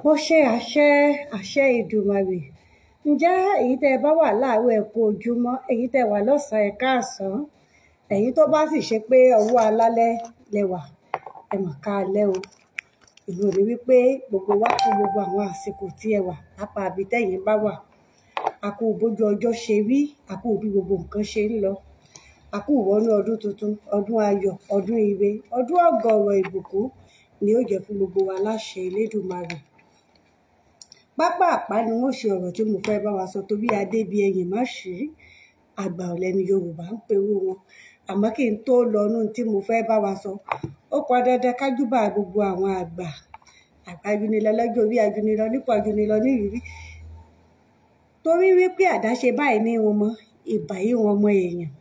Ó ṣe àṣẹ àṣẹ Èdùmàrè. Ǹjẹ́ èyí tẹ́ ẹ bá wà láàárọ̀, ẹ kú ojúmọ́, èyí tẹ́ ẹ wà lọ́sàn-án, ẹ káàsán, èyí tó bá sì ṣe pé ọwọ́ alálẹ̀ lẹ wà, ẹ mọ̀ ká alẹ́ o. Èmi ò ní wípé gbogbo wa kú gbogbo àwọn àsìkò tí ẹ wà lápá àbí tẹ́yìn bá wà. A kú bójú ọjọ́ ṣe rí, a kú bí gbogbo nǹkan ṣe ń lọ. A kú ìwọ́nú ọdún tuntun, ọdún ayọ̀, ọdún ire, ọdún ọ̀gọ̀ọ̀rọ̀ ìbùkún ni ó jẹ́ fún gbogbo wa láṣẹ Elédùmarè. Pápá àpá ni wọ́n ṣe ọ̀rọ̀ tí mo fẹ́ bá wa sọ torí adé bí ẹyìn má ṣí, àgbà ọ̀lẹ ni Yorùbá ń perú wọn. Àmọ́ kí n tó lọ nú tí mo fẹ́ bá wa sọ, ó pọn dandan kájúbà gbogbo àwọn àgbà. Àgbà ajúnilọ lọ́jọ́ orí, ajúnilọ nípò, ajúnilọ ní ìrírí. Torí wípé àdáṣe báyìí ní wọn mọ, ìbà yìí wọn mọ èèyàn.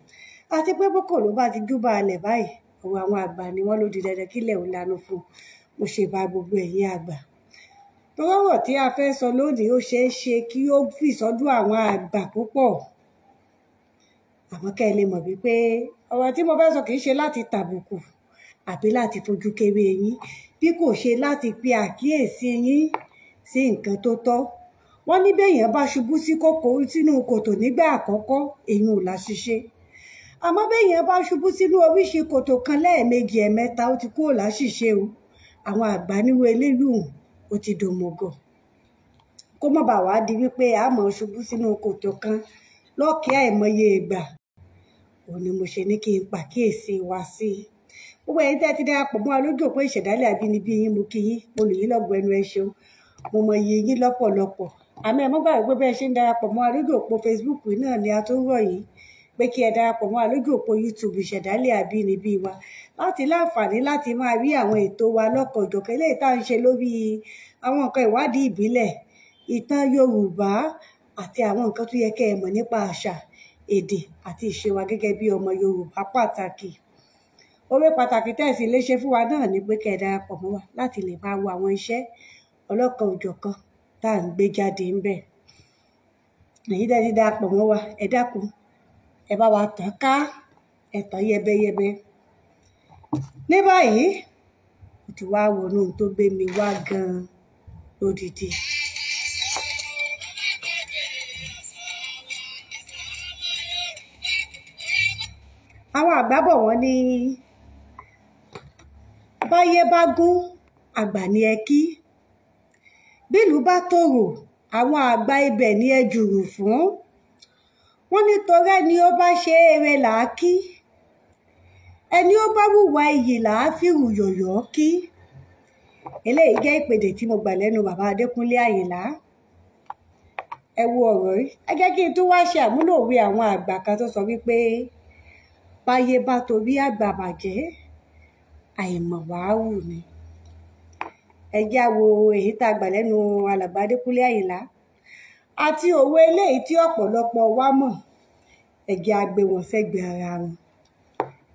Àti pé bókò ló bá ti júbà alẹ̀ báyìí, ọ̀rọ̀ àwọn àgbà ni wọ́n ló di dandan kílẹ̀ ò lanu fún un. Mo ṣe bá gbogbo ẹ̀yin àgbà. Torí ọ̀rọ̀ tí a fẹ́ sọ lónìí ó ṣeé ṣe kí ó fi sọ́dọ̀ àwọn àgbà púpọ̀. Àmọ́ kẹ́ ẹ lè mọ̀ wípé ọ̀rọ̀ tí mo fẹ́ sọ kì í ṣe láti tàbùkù àbí láti fojú kéré yín, bí kò ṣe láti pe àkíyèsí yín sí nǹkan tó tọ́. Wọ́n ní béèyàn bá ṣubú sí kòkó sínú kòtò nígbà àkọ́kọ́, èyí ò láṣìṣe. Àmọ́ béèyàn bá ṣubú sínú oríṣi kòtò kan lẹ́ẹ̀mejì ẹ̀mẹ́ta, ó ti kúrò láṣìṣe o. Àwọn àgbà níwò eléyìí ó ti dòmògọ̀. Kó má bàa wá di wípé a máa ṣubú sínú kòtò kan lọ́kẹ́ àìmọye ìgbà. Òun ni mo ṣe ní kí n pàkíyèsí wa sí. Gbogbo ẹ̀yin tẹ́ ti darapọ̀ mọ́ wa lójú òpó ìṣẹ̀dálẹ̀ àbínibí yín, mo kí yín, mo lù yín lọ́gọ ẹnu, ẹ ṣeun. Mo mọ iye yín lọ́pọ̀lọpọ̀. Àmọ́ ẹ má gbàgbé pé bẹ́ẹ̀ ṣe ń darapọ̀ mọ́ wa lójú òpó Facebook náà ni a tó rọ̀ yín pé kí ẹ darapọ̀ mọ́ wa lójú òpó YouTube ìṣẹ̀dálẹ̀ àbínibí wa láti láǹfààní láti máa rí àwọn ètò wa lọ́kọ̀ọ̀jọ̀kan eléyìí tá à ń ṣe lórí àwọn nǹkan ìwádìí ìbílẹ̀, ìtàn Yorùbá àti àwọn nǹkan tó yẹ kẹ́ ẹ mọ̀ nípa àṣà, èdè àti ìṣe wa gẹ́gẹ́ bí ọmọ Yorùbá pàtàkì. Oore pàtàkì tẹ́ ẹ sì lè ṣe fún wa náà ni pé kẹ́ ẹ darapọ̀ mọ́ wa láti lè máa wo àwọn iṣẹ́ ọlọ́kan-ò-jọ̀kan tá à ń gbé jáde ńbẹ̀. Èyí tẹ́ ti darapọ̀ mọ́ wa, ẹ dákun, ẹ bá wa tàn ká, ẹ tàn yẹbẹyẹbẹ. Ní báyìí, mo ti wá wọnú ohun tó gbé mi wá gan-an lódidi. Àwọn àgbà bọ̀ wọ́n ní báyé bá gún, àgbà ni ẹ kí. Bílùú bá tòrò, àwọn àgbà ibẹ̀ ni ẹ jùrù fún. Wọ́n ní torí ẹni ó bá ṣe eré là á kí. Ẹni ó bá wùwà iyì là á fìrù yọ̀yọ̀ kí. Eléyìí jẹ́ ìpèdè tí mo gbà lẹ́nu bàbá Adékúnlé Àyìnlá. Ẹ wo ọ̀rọ̀ yìí. Ẹ jẹ́ kí n tún wá ṣe àmúlò òwe àwọn àgbà kan tó sọ wípé báyé bá torí àgbà bàjẹ́, àìmọ̀ wàá wù ni. Ẹ jẹ́ á wo èyí tá a gbà lẹ́nu alàgbà Adékúnlé Àyìnlá àti òwe eléyìí tí ọ̀pọ̀lọpọ̀ wa mọ̀. Ẹ jẹ́ á gbé wọn sẹ́gbẹ̀ẹ́ ara wọn.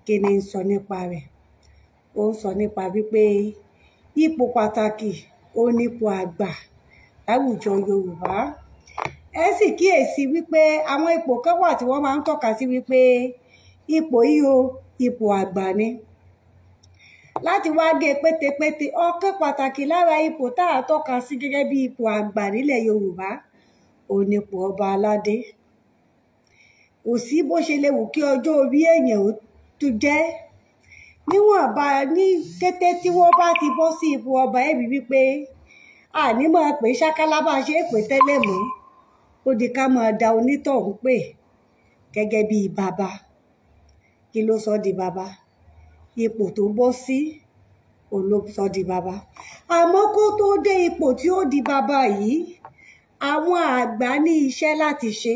Kí ni ń sọ nípa rẹ̀? Ó ń sọ nípa wípé ipò pàtàkì ó nípò àgbà láwùjọ Yorùbá. Ẹ sì kíyèsí wípé àwọn ipò kan wà tí wọ́n máa ń tọ́ka sí wípé ipò yìí o, ipò àgbà ni. Láti wá gé pétépété, ọ̀kan pàtàkì lára ipò tá a tọ́ka sí gẹ́gẹ́ bí ipò àgbà nílẹ̀ Yorùbá, òun ni ipò ọba aládé. Kò sí bó ṣe lè wù kí ọjọ́ orí èèyàn ó tún jẹ́. Níwọ̀nba ní kété tí wọ́n bá ti bọ́ sí ipò ọba, ẹ rí wípé àní máa pè ṣákálá bá ṣe é pè tẹ́lẹ̀ mọ́. Ó di ká máa da onítọ̀hún pè gẹ́gẹ́ bí bàbá. Kí ló sọ di bàbá? Ipò tó bọ́ sí òun ló sọ di bàbá. Àmọ́ kó tó dé ipò tí ó di bàbá yìí, àwọn àgbà ní iṣẹ́ láti ṣe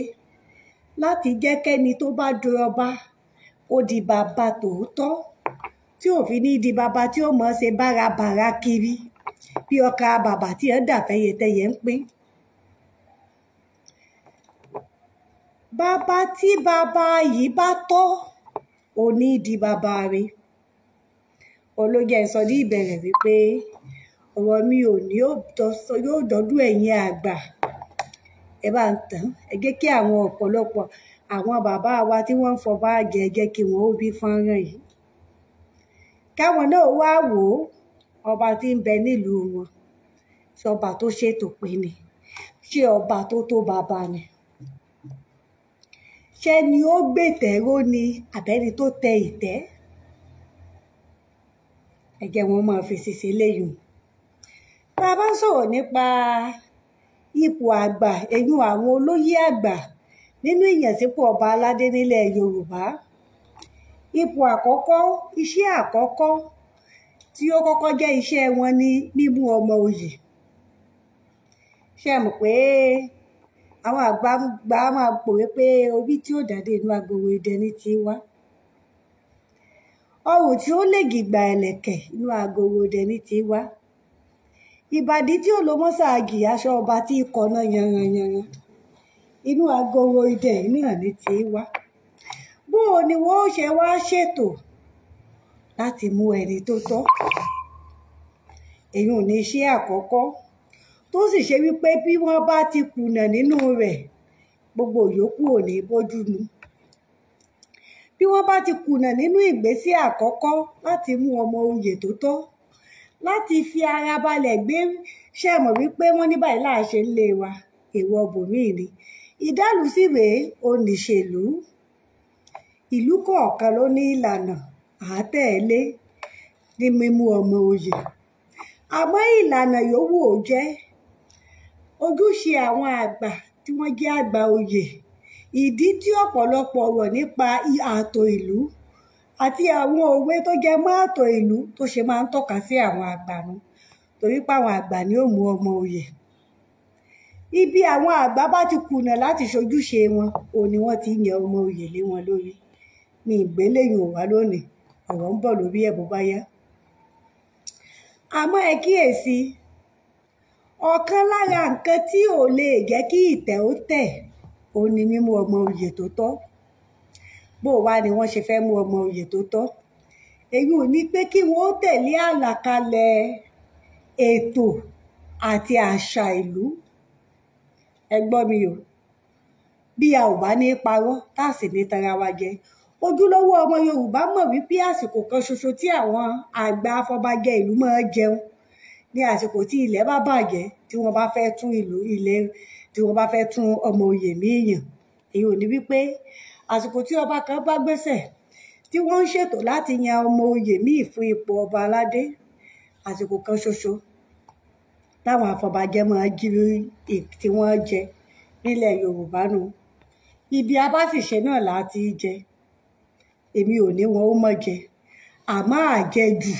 láti jẹ́ kẹ́ni tó bá di ọba ó di bàbá tòótọ́, tí ò fi ní di bàbá tí ó mọ̀ ṣe bárabàra kiri bí ọkà bàbà tí ẹ̀ ń dà fẹ́yẹtẹ́yẹ ń pín. Bàbá tí bàbá yìí bá tọ́, ò ní di bàbá rẹ̀. Olójẹ́ ń sọ ní ìbẹ̀rẹ̀ wípé ọ̀rọ̀ mi ò ní yóò dọ́dún ẹ̀yin àgbà. Ẹ bá ń tàn, ẹ jẹ́ kí àwọn ọ̀pọ̀lọpọ̀ àwọn bàbá wa tí wọ́n ń fọba jẹ, ẹ jẹ́ kí wọ́n ó bí fọ́nrán yìí. Káwọn náà wá wò ó, ọba tí ń bẹ nílùú wọn. Ṣé ọba tó ṣètò pé ni? Ṣé ọba tó tó bàbá ni? Ṣé ni ó gbètẹ́ró ni àbẹ́ni tó tẹ ìtẹ́? Ẹ jẹ́ wọn máa fèsì sí eléyìí. Tá a bá ń sọ̀rọ̀ nípa ipò àgbà, eyín àwọn olóyè àgbà nínú ìyànsípò ọba aládé nílẹ̀ Yorùbá, ipò àkọ́kọ́, iṣẹ́ àkọ́kọ́ tí ó kọ́kọ́ jẹ́ iṣẹ́ wọn ni mímú ọmọ oyè. Ṣé ẹ mọ̀ pé àwọn àgbààgbà máa pòwe pé orí tí ó dàdé inú agolo idẹ ní ti wá, ọrùn tí ó lè gìgbà ẹ̀lẹ̀kẹ̀ inú agolo idẹ ní ti wá, ìbàdí tí ó lo mọ́sáàgì aṣọ ọba tí kọ̀nà yanranyanran inú agolo idẹ náà ní ti wá. Bó o ni wọ́n ó ṣe wá ṣètò láti mú ẹni tó tọ́? Èyí ò ní iṣẹ́ àkọ́kọ́, tó sì ṣe wípé bí wọ́n bá ti kùnà nínú rẹ̀, gbogbo ìyókù ò ní bójú mu. Bí wọ́n bá ti kùnà nínú ìgbésẹ̀ àkọ́kọ́ láti mú ọmọ oyè tó tọ́, láti fi ara balẹ̀ gbé, ṣe mọ̀ wípé wọ́n ní báyìí láà ṣe ń lé wa, èèwọ̀ bòmíì ni. Ìdálù sì rèé, oníṣèlú. Ìlú kọ̀ọ̀kan ló ní ìlànà àátẹ̀lé ní mímú ọmọ oyè. Àmọ́ ìlànà yòówù ó jẹ́, ojúṣe àwọn àgbà tí wọ́n jẹ́ àgbà oyè, ìdí tí ọ̀pọ̀lọpọ̀ ọ̀rọ̀ nípa ààtò ìlú àti àwọn òwe tó jẹ mọ́ ààtò ìlú tó ṣe máa ń tọ́ka sí àwọn àgbà nu, torí pé àwọn àgbà ni ó mú ọmọ oyè. Ibi àwọn àgbà bá ti kùnà láti ṣojúṣe wọn, òun ni wọ́n ti yan ọmọ oyè lé wọn lórí. Mi ìgbéléyìn ò wá lónìí, ọ̀rọ̀ ń bọ̀ lórí ẹ̀ bó bá yá. Àmọ́ ẹ kíyèsí, ọ̀kan lára nǹkan tí ò lè jẹ́ kí ìtẹ́ ó tẹ̀, òun ni mímú ọmọ oyè tó tọ́. Bó wá ni wọ́n ṣe fẹ́ mú ọmọ oyè tó tọ́? Èyí ò ní pé kí wọ́n ó tẹ̀lé àlàkalẹ̀ ètò àti àṣà ìlú. Ẹ gbọ́ mi o, bí a ò bá ní parọ́, tá a sì ní tara wa jẹ. Ojúlówó ọmọ Yorùbá mọ̀ wípé àsìkò kan ṣoṣo tí àwọn àgbà afọbajẹ ìlú máa ń jẹun ní àsìkò tí ilẹ̀ bá bàjẹ́, tí wọ́n bá fẹ́ tún ìlú ilẹ̀, tí wọ́n bá fẹ́ tún ọmọ oyè míì yàn. Èyí ò ní wípé àsìkò tí ọba kan bá gbéṣẹ̀, tí wọ́n ń ṣètò láti yan ọmọ oyè míì fún ipò ọba aládé, àsìkò kan ṣoṣo táwọn afọbajẹ máa jí tí wọ́n jẹ nílẹ̀ Yorùbá nu. Ibi a bá sì ṣe náà là á ti jẹ. Èmi ò ní wọn ó mọ̀ jẹ, àmọ́ àjẹjù.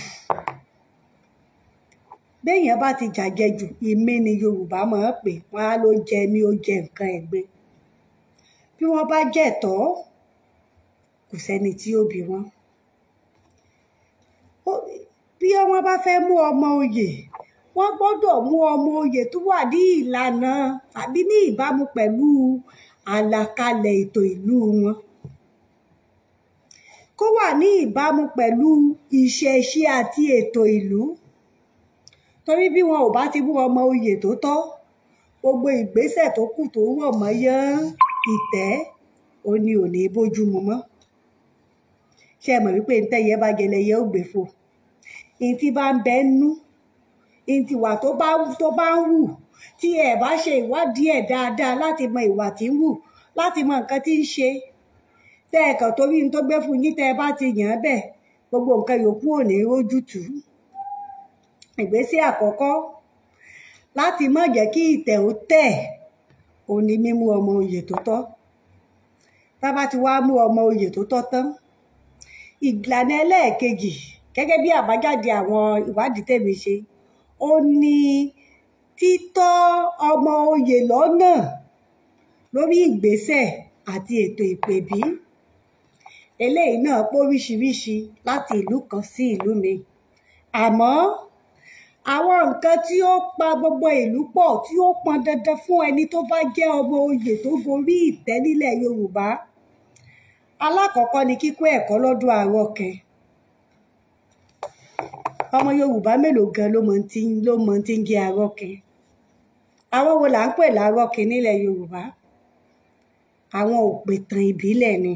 Béèyàn bá ti jàjẹjù, ìmí ni Yorùbá máa ń pè, wọ́n á ló jẹ mí ó jẹ nǹkan ẹ̀gbin. Bí wọ́n bá jẹ̀tọ́, kò sẹ́ni tí ó bí wọn. Bí wọ́n bá fẹ́ mú ọmọ oyè, wọ́n gbọ́dọ̀ mú ọmọ oyè tó wà ní ìlànà tàbí ní ìbámu pẹ̀lú àlàkalẹ̀ ètò ìlú wọn. Kó wà ní ìbámu pẹ̀lú ìṣẹ̀ṣe àti ètò ìlú. Torí bí wọn ò bá ti mú ọmọ oyè tó tọ́, gbogbo ìgbésẹ̀ tó kù tó rọ̀ mọ́ yán ìtẹ́, ó ní ò ní bójú mu mọ́. Ṣé ẹ mọ̀ wípé ntẹ́yẹ bá jẹ lẹyẹ ó gbé fò? Ìntí bá ń bẹ nú, ìntí wà tó bá ń wù, tí ẹ bá ṣe ìwádìí ẹ̀ dáadáa láti mọ ìwà tí ń wù, láti mọ nǹkan tí ń ṣe, tẹ́ ẹ kàn torí n tó gbé fún yín tẹ́ ẹ bá ti yàn án bẹ́ẹ̀, gbogbo nǹkan yòókù ò ní rójútùú. Ìgbésẹ̀ àkọ́kọ́ láti má jẹ́ kí ìtẹ́ ó tẹ̀, òun ni mímú ọmọ oyè tó tọ́. Tá bá ti wá mú ọmọ oyè tó tọ́ tán, ìlànà ẹlẹ́ẹ̀kejì gẹ́gẹ́ bí àbájáde àwọn ìwádìí tèmi ṣe, ó ní títọ́ ọmọ oyè lọ́nà lórí ìgbésẹ̀ àti ètò ìpèbí. Eléyìí náà póríṣiríṣi láti ìlú kan sí ìlú mi. Àmọ́ àwọn nǹkan tí ó pa gbogbo ìlú pọ̀ tí ó pọn dandan fún ẹni tó bá jẹ́ ọmọ oyè tó gorí ìtẹ́ nílẹ̀ Yorùbá. Alákọ̀ọ́kọ́ ni kíkọ́ ẹ̀kọ́ lọ́dọ̀ àrọkẹ. Ọmọ Yorùbá mélòó gan ló mọ̀ tí ń jẹ́ àrọkẹ? Àwọn wo là ń pè lárọkẹ nílẹ̀ Yorùbá? Àwọn òpìtàn ìbílẹ̀ ni.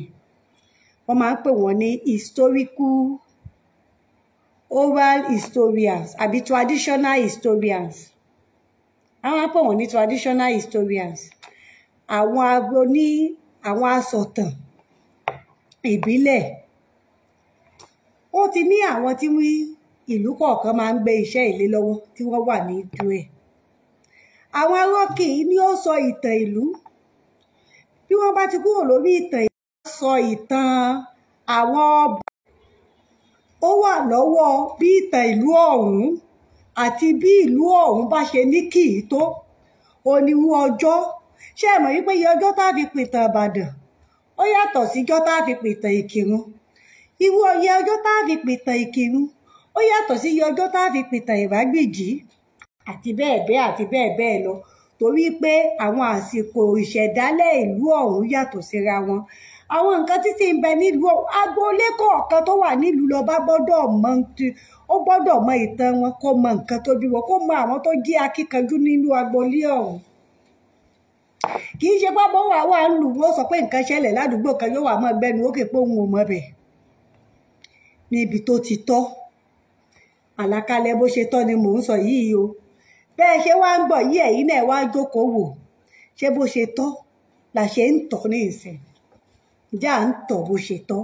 Wọ́n máa ń pè wọ́n ní historical oral historians àbí traditional historians. Àwọn pè wọ́n ní traditional historians, àwọn asọ̀tàn ìbílẹ̀. Ó ti ní àwọn tí ìlú kọ̀ọ̀kan máa ń gbé iṣẹ́ ìlé lọ́wọ́ tí wọ́n wà ní ìdú ẹ̀. Àwọn arọ́kì ni ó sọ ìtàn ìlú. Bí wọ́n bá ti kúrò lórí ìtàn ìlú, sọ ìtàn àwọn ọba. Ó wà lọ́wọ́ bí ìtàn ìlú ọ̀hún àti bí ìlú ọ̀hún bá ṣe ní kì í tó onírú ọjọ́. Ṣé ẹ mọ̀ wípé iye ọjọ́ tá a fi pìtàn Ìbàdàn ó yàtọ̀ síjọ́ tá a fi pìtàn Ìkìrun. Irú iye ọjọ́ tá a fi pìtàn Ìkìrun ó yàtọ̀ sí iye ọjọ́ tá a fi pìtàn Ìrágbìjí àti bẹ́ẹ̀ bẹ́ẹ̀ àti bẹ́ẹ̀ bẹ́ẹ̀ lọ, torí pé àwọn àsìkò ìṣẹ̀dálẹ̀ ìlú ọ̀hún yàtọ̀ síra wọn. Àwọn nǹkan tí sì ń bẹ nílùú agboolé kọ̀ọ̀kan tó wà nílùú lọ́ba gbọ́dọ̀ mọ̀, ó gbọ́dọ̀ mọ ìtàn wọn, kó mọ nǹkan tó bí wọn, kó mọ àwọn tó jẹ́ akíkanjú nínú agboolé ọ̀hún. Kì í ṣe pápá wà wà ń lù wọ́n sọ pé nǹkan ṣẹlẹ̀ ládùúgbò kan yóò wà mọ́ gbẹnu ókè pé òun ò mọ̀ bẹ̀ níbi tó ti tọ́. Àlàkalẹ̀ bó ṣe tọ́ ni mò ń sọ yìí o. Bẹ́ẹ̀ ṣe wá ń gbọ́ yí, ẹ̀yin náà wá jókòó wò ṣé bó ṣe tọ́ la ṣe ń tọ́ ní ìsìn. Ǹjẹ́ à ń tọ́ bó ṣe tọ́?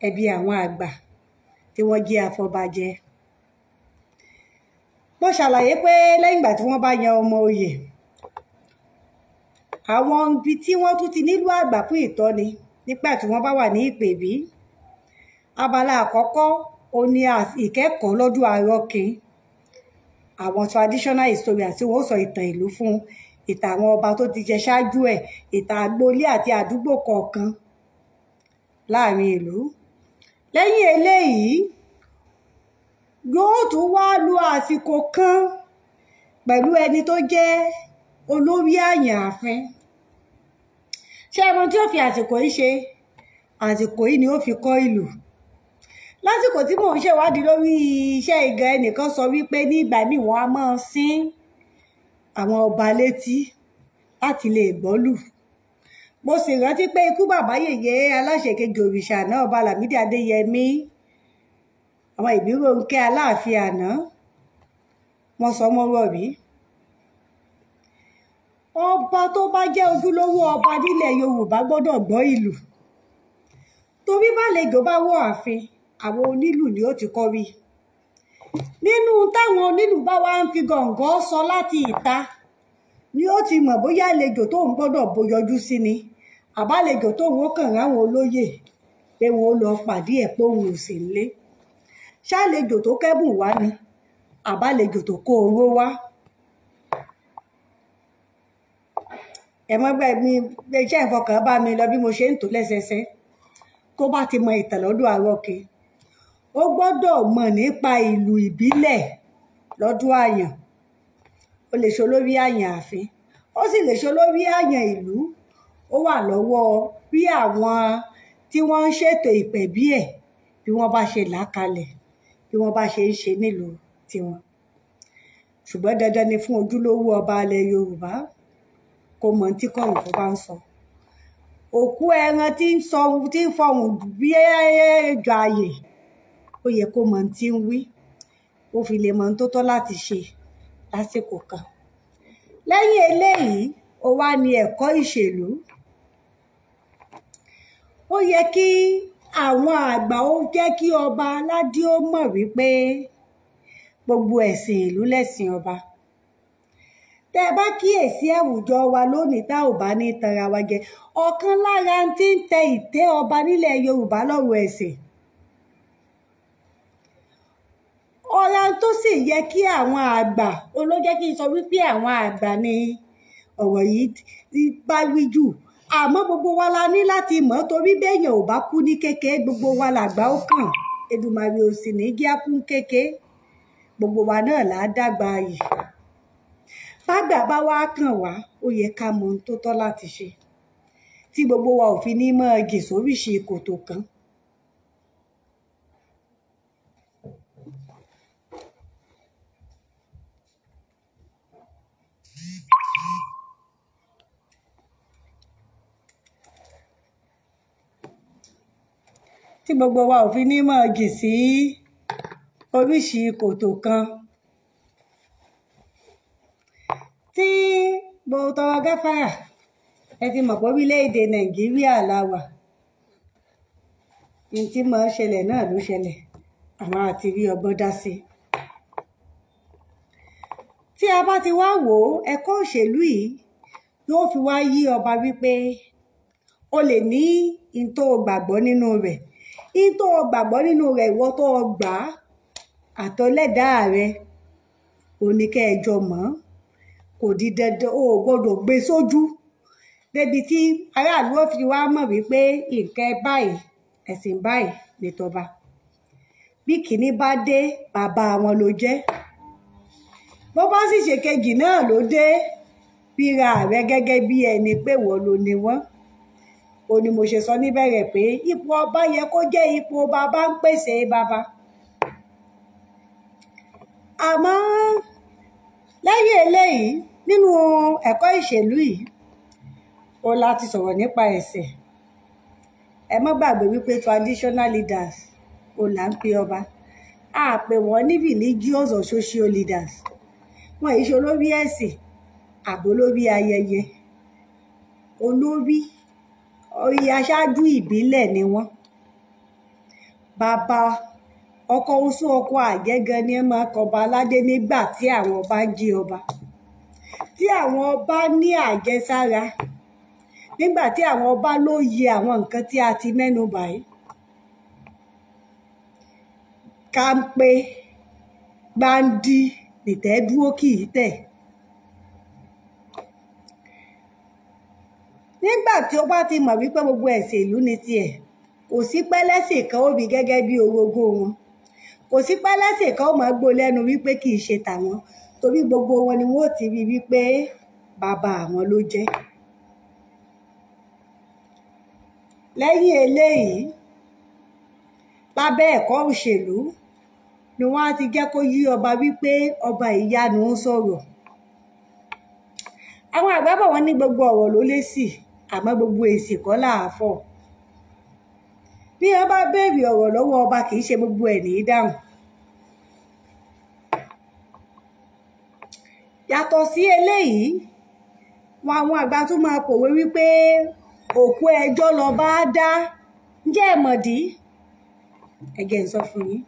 Ẹbí àwọn àgbà tí wọ́n jẹ́ afọbajẹ. Mo ṣàlàyé pé lẹ́yìn ìgbà tí wọ́n bá yan ọmọ oyè, àwọn ibi tí wọ́n tún ti nílò àgbà fún ìtọ́ni nígbà tí wọ́n bá wà ní ìpèbí. Abala àkọ́kọ́ ó ní ìkẹ́kọ̀ọ́ lọ́dún arọ́kin, àwọn traditional historians tí wọ́n sọ ìtàn ìlú fún, ìtàn àwọn ọba tó ti jẹ ṣáájú ẹ̀, ìtàn agboolé àti àdúgbò kọ̀ọ̀kan láàrin ìlú. Lẹ́yìn eléyìí, yóò tún wá lo àsìkò kan pẹ̀lú ẹni tó jẹ́ olórí àyàn ààfin. Ṣé ẹ mọ̀ tí ó fi àsìkò yìí ṣe? Àsìkò yìí ni ó fi kọ́ ìlú. Lásìkò tí mò ń ṣèwádìí lórí iṣẹ́ ìgàn, ẹnìkan sọ wípé ní ìgbà míì wọ́n á máa sín àwọn ọba létí láti lè gbọ́lù. Mo sì rántí pé ikú bàbá yèyé aláṣẹ kejì òrìṣà náà, ọba Lámídì Adéyẹmí, àwọn Ìbírónkẹ́ Aláàfin àná, wọ́n sọ mọ́rọ̀ rí. Ọba tó bá jẹ́ ojúlówó ọba nílẹ̀ Yorùbá gbọ́dọ̀ gbọ́ ìlù. Torí bálejò bá wọ ààfin, àwọn onílù ni ó ti kọ́ wí. Nínú táwọn onílù bá wá ń fi gọ̀ǹgọ̀ sọ láti ìta ni ó ti mọ̀ bóyá àlejò tóun gbọ́dọ̀ bóyọjú sí ni, àbálejò tóun ó kàn ráwọn olóyè pé wọn ó lọ pàdé ẹ̀ pé òun ò sì nílé. Ṣàlejò tó kẹ́bùn wá ni, àbálejò tó kó owó wá. Ẹ mọ́ gbẹ́ mi, iṣẹ́ ìfọkàn bá mi lọ bí mo ṣe ń tò lẹ́sẹsẹ. Tó bá ti mọ ìtàn lọ́dún arọ́kè, ó gbọ́dọ̀ mọ̀ nípa ìlú ìbílẹ̀ lọ́dún àyàn. Ó lè ṣe olórí àyàn ààfin, ó sì lè ṣe olórí àyàn ìlú. Ó wà lọ́wọ́ bí àwọn tí wọ́n ń ṣètò ìpẹ̀bí ẹ̀ bí wọ́n bá ṣe là kalẹ̀, bí wọ́n bá ṣe ń ṣe nílùú tiwọn. Ṣùgbọ́n dandan ni fún ojúlówó ọba ilẹ̀ Yorùbá kó mọ̀ tí kọ̀ǹkọ̀ bá ń sọ. Òkú ẹran tí ń sọ tí ń fọhùn bí ejò ààyè, ó yẹ kó mọ̀ tí ń wí, ó fi lè mọ̀ tó tọ́ láti ṣe lásìkò kan. Lẹ́yìn eléyìí, ó wá ní ẹ̀kọ́ ìṣèlú. Ó yẹ kí àwọn àgbà ó jẹ́ kí ọba aládé ó mọ̀ wípé gbogbo ẹ̀sìn ìlú lẹ̀sìn ọba. Tẹ́ ẹ bá kíyèsí àwùjọ wa lónìí, tá ò bá ní tanra wa jẹ, ọ̀kan lára tí ń tẹ ìtẹ́ ọba nílẹ̀ Yorùbá lọ́rọ̀ ẹ̀sìn. Ọ̀rá tó sì yẹ kí àwọn àgbà, olójẹ́ kí n sọ wípé àwọn àgbà ni ọ̀rọ̀ yìí bá wí jù. Àmọ́ gbogbo wa la ní láti mọ̀, torí béèyàn ò bá kú ní kékeré, gbogbo wa làgbà ó kàn. Èdùmàrè ò sì ní jẹ́ á kú kékeré, gbogbo wa náà là á dàgbà yìí. Bágbà bá wá kàn wá, ó yẹ ká mọ ohun tó tọ́ láti ṣe, tí gbogbo wa ò fi ní mọ́ jìn sóríṣi kòtò kan. Tí gbogbo wa ò fi ní mọ́ jìn sí oríṣi kòtò kan. Tí mo tọrọ gáfárà, ẹ ti mọ̀ pé orílẹ̀-èdè Nàìjíríà la wà, ní tí mo ṣẹlẹ̀ náà ló ṣẹlẹ̀, àwọn àti rí ọgbọ́n dá sí i. Tí a bá ti wá wò ó, ẹ̀kọ́ òṣèlú yìí yóò fi wá yí ọba wípé o lè ní in tó gbàgbọ́ nínú rẹ̀, in tó gbàgbọ́ nínú rẹ̀, ìwọ tó gbà á àtọlẹ́dàá rẹ òní kẹ́ ẹ jọ mọ̀, kò di dandan o ò gbọ́dọ̀ gbé sójú débi tí aráàlú ó fi wá mọ̀ wípé nǹkan báyìí, ẹ̀sìn báyìí ni tọba. Bí kìíní bá dé, bàbá wọn ló jẹ́. Bó bá sì ṣe kejì náà ló dé, ríra rẹ gẹ́gẹ́ bí ẹni pé wọ́n ló ni wọ́n. Ó ní mo ṣe sọ níbẹ̀rẹ̀ pé ipò ọba yẹ kó jẹ́ ipò bàbá ń pèsè bàbá. Àmọ́ lẹ́yìn eléyìí, nínú ẹ̀kọ́ ìṣèlú yìí, ó láti sọ̀rọ̀ nípa ẹ̀sìn. Ẹ má gbàgbé wípé traditional leaders ó là ń pe ọba. A pè wọ́n ní religious or social leaders. Wọ́n yìí ṣe olórí ẹ̀sìn àbò lórí ayẹyẹ. Olórí orí aṣáájú ìbílẹ̀ ni wọ́n. Bàbá ọkọ oṣù ọkọ àjẹgàn ni ẹ máa kọba aládé nígbà tí àwọn ọba ń jí ọba, tí àwọn ọba ní àjẹsára, nígbà tí àwọn ọba lóye àwọn nǹkan tí a ti mẹ́nu bà yìí. Kàńpé gbáǹdì nìtẹ́ dúró kì í tẹ̀. Nígbà tí ó bá ti mọ̀ wípé gbogbo ẹ̀sìn ìlú ni tiẹ̀, kò sí pẹ́lẹ́sìn kan ó bí gẹ́gẹ́ bí orogún wọn, kò sí pẹ́lẹ́sìn kan ó máa gbó lẹ́nu wípé kì í ṣe tàwọn, torí gbogbo wọn ni wọ́n ó ti rí wípé bàbá àwọn ló jẹ́. Lẹ́yìn eléyìí, lábẹ́ ẹ̀kọ́ òṣèlú ni wọ́n á ti jẹ́ kó yí ọba wípé ọba ìyanu ń sọ̀rọ̀. Àwọn àgbà bọ̀ wọ́n ní gbogbo ọ̀rọ̀ ló lésì, àmọ́ gbogbo èsì kọ́ là á fọ̀. Bí wọ́n bá béèrè ọ̀rọ̀ lọ́wọ́ ọba, kì í ṣe gbogbo ẹ̀ ní í dáhùn. Yàtọ̀ sí eléyìí, wọn àwọn àgbà tún máa pòwe wípé òkú ẹjọ́ lọ bá dá. Ǹjẹ́ ẹ mọ̀dí? Ẹ jẹ́ n sọ fún yín.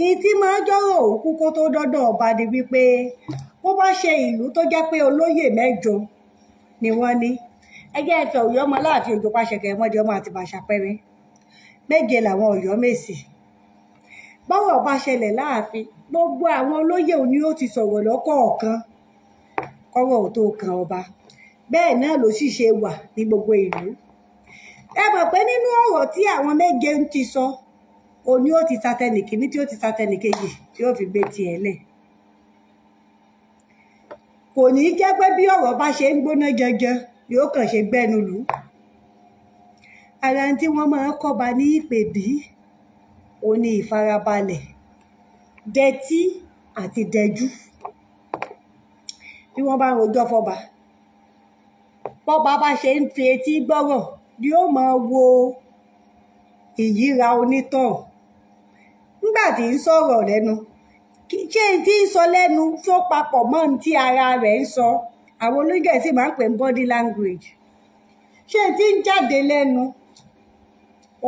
Ìyí tí máa jọ́rọ̀ òkú kó tó dọ́dọ̀ ọba ni wípé bó bá ṣe ìlú tó jẹ́ pé olóyè mẹ́jọ ni wọ́n ní. Ẹ jẹ́ ẹ fẹ́ Ọ̀yọ́ ọmọ Aláàfin Òjó Pàṣẹkẹ̀ mọ́dé ọmọ àti Bàṣàpẹ́rẹ́. Méje làwọn Ọ̀yọ́ Mèsì. Bọ́rọ̀ bá ṣẹlẹ̀ láàfin, gbogbo àwọn olóyè òní ó ti sọ̀rọ̀ lọ́kọ̀ọ̀kan kọ́rọ̀ ò tó kan ọba. Bẹ́ẹ̀ náà ló sì ṣe wà ní gbogbo ìlú. Ẹ mọ̀ pé nínú ọ̀rọ̀ tí àwọn méje ń ti sọ, òní ó ti satẹnì kìíní tí ó ti satẹnì kejì tí ó fi gbé tiẹ̀ lẹ̀. Kò ní jẹ́ pé bí ọ̀rọ̀ bá ṣe ń gbóná janjan yóò kàn ṣe gbẹ́nu lù. Ara tí wọ́n máa ń kọ́ba ní ìpèbí òun ni ìfarabalẹ̀, dẹtí àti dẹjú. Bí wọ́n bá ń rojọ́ fọba, bọ́ba bá ṣe ń fi etí gbọ́rọ̀ ni ó máa wo ìyíra onítàn. Nígbà tí ń sọ̀rọ̀ lẹ́nu, ṣé n tí ń sọ lẹ́nu tó papọ̀ mọ́ n tí ara rẹ̀ ń sọ? Àwọn olóyè sì máa ń pè ní body language. Ṣé n tí ń jáde lẹ́nu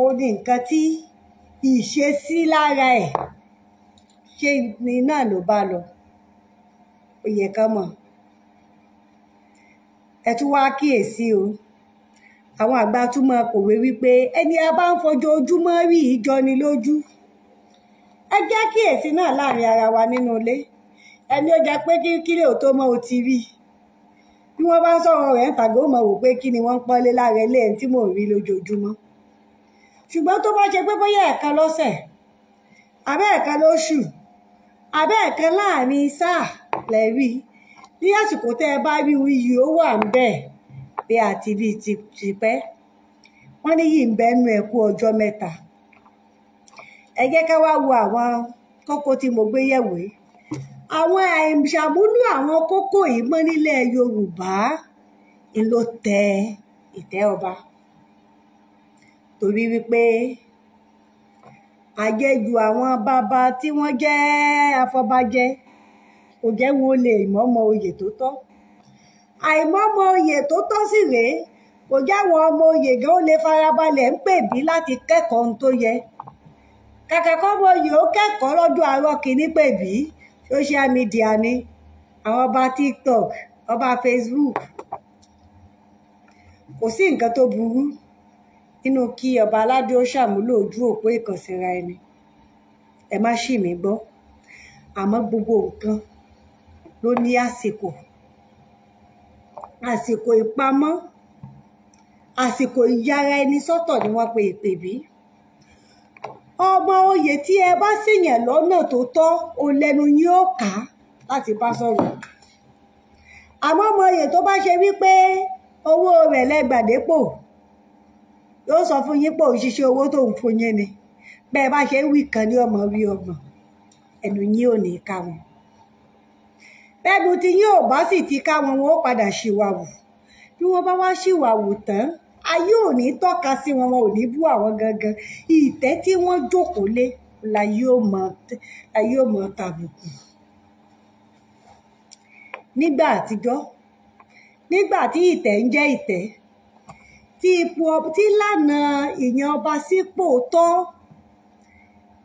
ó ní nǹkan tí ìṣesí lára ẹ̀ ṣé ni náà ló bá lọ? Ó yẹ ká mọ̀. Ẹ tún wá kíyèsí o. Àwọn àgbà tún máa pòwe wípé ẹni a bá ń fojoojúmọ́ rí ìjọ ni lójú. Ẹ jẹ́ kíyèsí náà láàrin ara wa nínú ilé. Ẹni ó jẹ́ pé kílé ò tó mọ́ o ti rí. Bí wọ́n bá ń sọ̀rọ̀ rẹ̀ ń tàgé, ó mọ̀ wò pé kí ni wọ́n ń pọ́nlé lára ilé ẹni tí mò ń rí lójoojúmọ́. Ṣùgbọ́n tó bá ṣe pé bóyá ẹ̀ẹ̀kan lọ́sẹ̀, àbẹ́ ẹ̀ẹ̀kan lóṣù, àbẹ́ ẹ̀ẹ̀kan láàrin sáà lẹ rí, ní àsìkò tẹ́ ẹ bá rí iyì ó wà ń bẹ̀ bí àti bí tipẹ́. Wọ́n ní yìí ń bẹ nú ẹ̀kú ọjọ́ mẹ́ta. Ẹ jẹ́ ká wá wo àwọn kókó tí mo gbé yẹ̀wò yìí. Àwọn àìṣàmúlò àwọn kókó yìí mọ́ nílẹ̀ Yorùbá ń ló tẹ ìtẹ́ ọba. Torí wípé àjẹjù àwọn bàbá tí wọ́n jẹ́ afọbajẹ kò jẹ́ wọn lè mọ́mọ oyè tó tọ́. Àìmọ́ ọmọ oyè tó tọ́ sí rèé, kò jáwọn ọmọ oyè gan ó lè farabalẹ̀ ń pè bí láti kẹ́kọ̀ọ́ ohun tó yẹ. Kàkà kọ́ ọmọ oyè ó kẹ́kọ̀ọ́ lọ́dún àárọ̀ kìíní pè bí social media ni, àwọn ọba TikTok, ọba Facebook. Kò sí nǹkan tó burú nínú kí ọba aládé ó ṣàmúlò ojú òpó ìkànsíra ẹni, ẹ má ṣì mí gbọ́. Àmọ́ gbogbo nǹkan ló ní àsìkò, àsìkò ìpamọ́, àsìkò ìyára ẹni sọ́tọ̀ ni wọ́n pe ìpèbí. Ọmọ oyè tí ẹ bá sì yàn lọ́nà tó tọ́, ó lẹ́nu yín ó kà á láti bá sọ̀rọ̀. Àmọ́ ọmọ oyè tó bá ṣe wípé owó rẹ̀ lẹ́gbàdépò, yóò sọ fún yín pé òun ṣiṣẹ́ owó tó ń fún yín ni. Bẹ́ẹ̀ bá ṣe ń wí kan ní ọmọ wí ọgbọ̀n, ẹnu yín ò ní ká wọn. Bẹ́ẹ̀nu tí yín ò bá sì ti ká wọn, wọn ó padà ṣìwàwù. Bí wọ́n bá wá ṣìwàwù tán, ayé ò ní tọ́ka sí wọn, wọn ò ní bú àwọn gangan. Ìtẹ́ tí wọ́n jókòó lé la yóò mọ tàbùkù. Nígbà àtijọ́, nígbà tí ìtẹ́ ń jẹ́ ìtẹ́, tí ipò tí lànà ìyàn ọba sípò tọ́,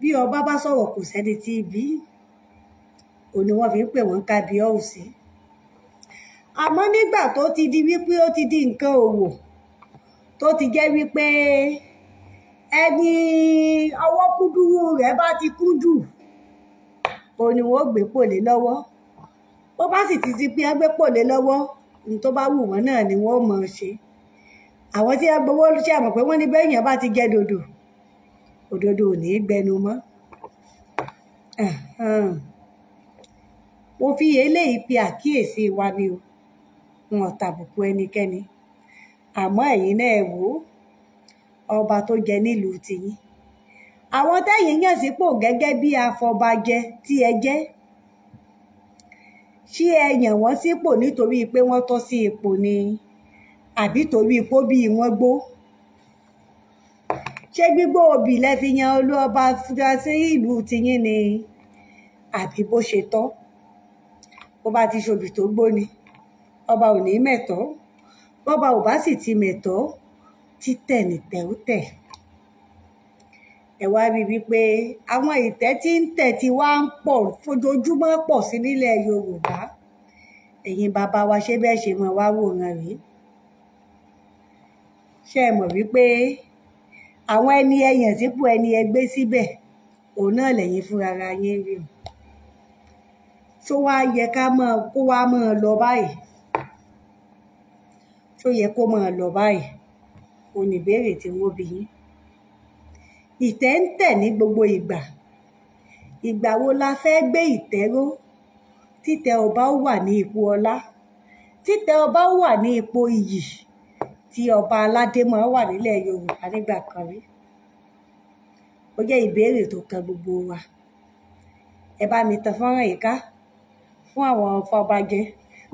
bí ọba bá sọ̀rọ̀ kò sẹ́ni tí bí, òun ni wọ́n fi ń pè wọ́n kábíọ́ọ̀sì. Àmọ́ nígbà tó ti di wípé ó ti di nǹkan òwò, tó ti jẹ́ wípé ẹni ọwọ́ kúdúrú rẹ̀ bá ti kún jù, òun ni wọ́n gbé pòlé lọ́wọ́. Bó bá sì ti di pé wọ́n gbé pòlé lọ́wọ́, ohun tó bá wù wọ́n náà ni wọ́n mọ̀ ọ́n ṣe. Àwọn tí wọ́n gbowó ṣe àmọ̀ pé wọ́n ní bẹ́ẹ̀ yẹn bá ti jẹ́ dòdò, òdodo ò ní gbẹnu mọ́. Mo fi eléyìí pe àkíyèsí wa ni o, wọn ò tàbùkù ẹnikẹ́ni. Àmọ́ ẹ̀yin náà ẹ wò ó, ọba tó jẹ nílùú tiyín, àwọn tẹ́yin yàn sípò gẹ́gẹ́ bí afọbajẹ tí ẹ jẹ́, ṣé ẹ yàn wọ́n sípò nítorí pé wọ́n tọ́ sí ipò ni, àbí torí ipò bí wọ́n gbó? Ṣé gbígbó obì lẹ fi yan olú ọba sí ìlú tiyín ni, àbí bó ṣe tọ́? Bó bá ti ṣobì tó gbó ni, ọba ò ní mẹ̀tọ́. Bọ́ba ò bá sì ti mẹ̀tọ́, títẹ̀ nìtẹ̀ ó tẹ̀. Ẹ wá rí wípé àwọn ìtẹ́ tí ń tẹ̀ ti wá ń pọ̀ fojoojúmọ́ pọ̀ sí nílẹ̀ Yorùbá. Ẹ̀yin bàbá wa, ṣé bẹ́ẹ̀ ṣe mọ̀ wá wòran rèé? Ṣé ẹ mọ̀ wípé àwọn ẹni ẹyàn sípò ẹni ẹgbẹ́ síbẹ̀, òun náà lẹ́yìn fúnra ara yín rí o. Ṣó wá yẹ ká máa kó wá máa lọ báyìí? Ṣó yẹ kó máa lọ báyìí? Òun ní ìbéèrè tí wọ́n bi yín. Ìtẹ́ ń tẹ̀ ní gbogbo ìgbà. Ìgbà wo la fẹ́ gbé ìtẹ́ ró? Títẹ̀ ọba wà ní ipò ọlá, títẹ̀ ọba wà ní ipò iyì tí ọba aládé máa wà nílẹ̀ Yorùbá nígbà kan rí. Ó jẹ́ ìbéèrè tó kan gbogbo wa. Ẹ bá mi tan fọ́nrán yìí ká fún àwọn afọbajẹ,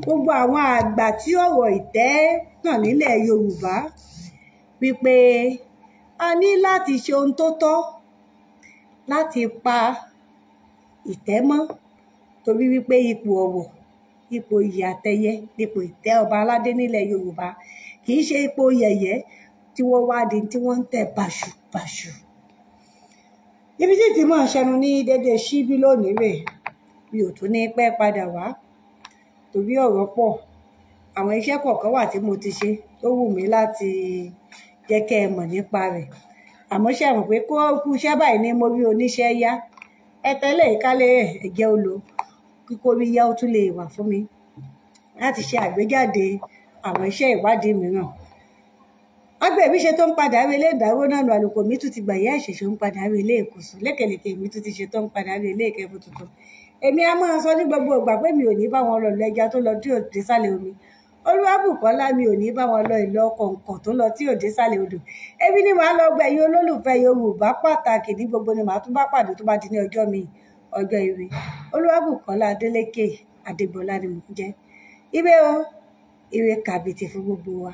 gbogbo àwọn àgbà tí ọ̀rọ̀ ìtẹ́ kàn nílẹ̀ Yorùbá, wípé a ní láti ṣe ohun tó tọ́ láti pa ìtẹ́ mọ́, torí wípé ipò ọ̀wọ̀, ipò iyì àtẹyẹ, ipò ìtẹ́ ọba aládé nílẹ̀ Yorùbá kì í ṣe ipò yẹ̀yẹ́ tí wọ́n wá di tí wọ́n ń tẹ̀ bàṣubàṣu. Ibi tí tí mò ń ṣẹnu ní dédé síbí lónìí rèé, mi ò tún ní pẹ́ padà wá torí ọ̀rọ̀ pọ̀. Àwọn iṣẹ́ kọ̀ọ̀kan wà tí mo ti ṣe tó wù mí láti jẹ́ kẹ́ ẹ mọ̀ nípa rẹ̀. Àmọ́ ṣe mọ̀ pé kó kú iṣẹ́ báyìí ní mo rí oníṣẹ́ yá, ẹ tẹ́lẹ̀ ìkálẹ̀ ẹ̀jẹ̀ ó lò kíkó rí yá, ó tún lè wà fún mi láti ṣe àgbéjáde àwọn iṣẹ́ ìwádìí mìíràn. Agbẹ̀bí ṣe tó ń padà rí ilé ìdáwó náà nù, àlùkò mi tún ti gbà yá ìṣẹ̀ṣẹ̀ ń padà rí ilé ìkùsùn, lékèlèkè mi tún ti ṣe tó ń padà rí ilé ìkẹfù tuntun. Èmi a máa sọ ní gbogbo ìgbà pé mi ò ní bá wọn lọ lọ ẹja tó lọ tí ò dé sálẹ̀ omi. Olúwabùkọ́lá mi ò ní bá wọn lọ ìlọ kọ̀ǹkọ̀ tó lọ tí ò dé sálẹ̀ odò. Èmi ni màá lọ gbẹ̀yìn olólùfẹ́ Yorùbá pàtàkì ní gbogbo ni màá tún bá pàdé tó bá di ní ọjọ́ mi, ọjọ́ ire. Olúwabùkọ́lá Adélékè Adégbọlá ni mò ń jẹ́. Ire o, ire kàbìtì fún gbogbo wa.